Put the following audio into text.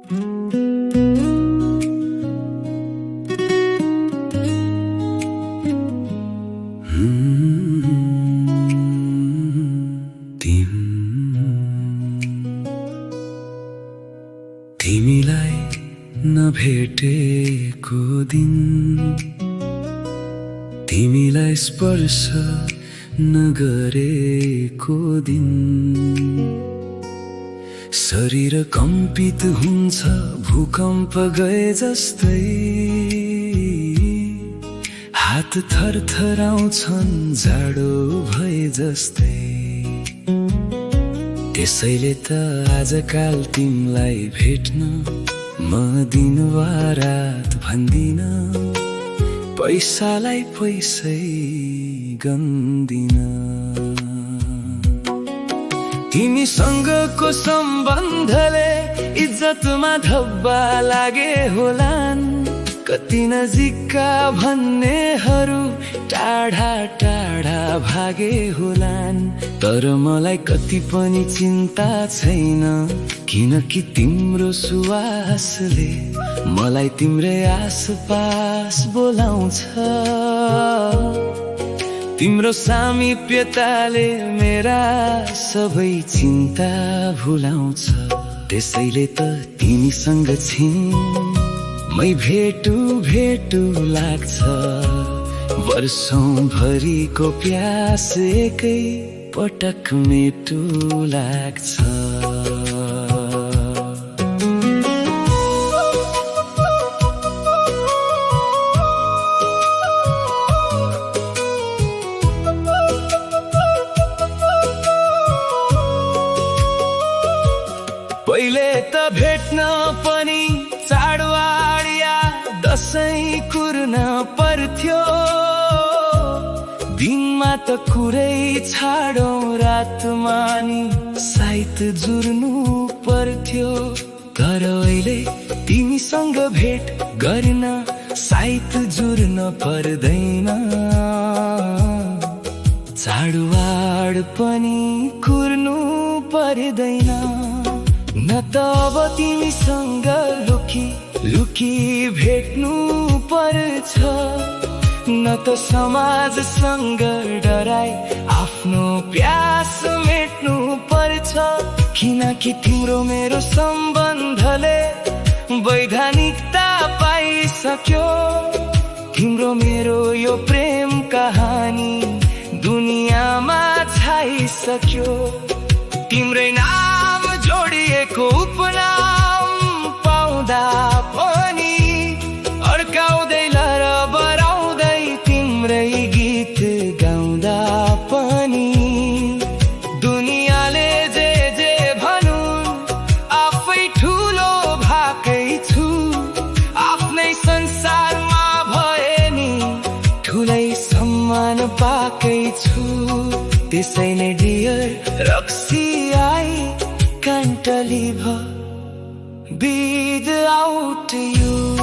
तिमीलाई नभेटेको दिन, तिमीलाई स्पर्श नगरेको दिन, शरीर कम्पित हुन्छ भूकम्प गए जस्तै, हात थरथराउँछन् जाडो भए जस्तै। त्यसैले त आजकाल तिमीलाई भेट्न म दिन वा रात भन्दिन, पैसालाई पैसै गन्दिन। तिमीसँगको सम्बन्धले इज्जतमा धब्बा लागे होलान्, कति नजिकका भन्नेहरू टाढा टाढा भागे होलान्। तर मलाई कति पनि चिन्ता छैन, किनकि तिम्रो सुवासले मलाई तिम्रै आसपास बोलाउँछ। तिम्रो सामिप्यताले मेरा सबै चिन्ता भुलाउँछ। त्यसैले त तिमीसँग मै भेटु भेटु लाग्छ, वर्षौं भरिको प्यास एकै पटक मेटु लाग्छ। पहिले त भेट्न पनि चाडबाड या दशैं कुर्न पर्थ्यो, दिनमा त कुरै छाडौं रातमा नि साइत जुर्नु पर्थ्यो। तर अहिले तिमीसँग भेट गर्न साइत जुर्न पर्दैन, चाडबाड पनि कुर्नु पर्दैन। न त अब तिमीसँग लुकी लुकी भेट्नु पर्छ, न त समाजसँग डराई आफ्नो प्यास मेट्नु पर्छ। किनकि तिम्रो मेरो सम्बन्धले वैधानिकता पाइसक्यो, तिम्रो मेरो यो प्रेम कहानी दुनियाँमा छाइसक्यो। तिम्रै नाम जोडिएको उपनाम पाउँदा पनि अर्काउँदै लर बराउँदै, तिम्रै गीत गाउँदा पनि दुनियाँले जे जे भनुन् आफै ठुलो भएकै छु। आफ्नै संसारमा भए नि ठुलै सम्मान पाएकै छु। त्यसैले डियर रक्सी I can't leave her without you.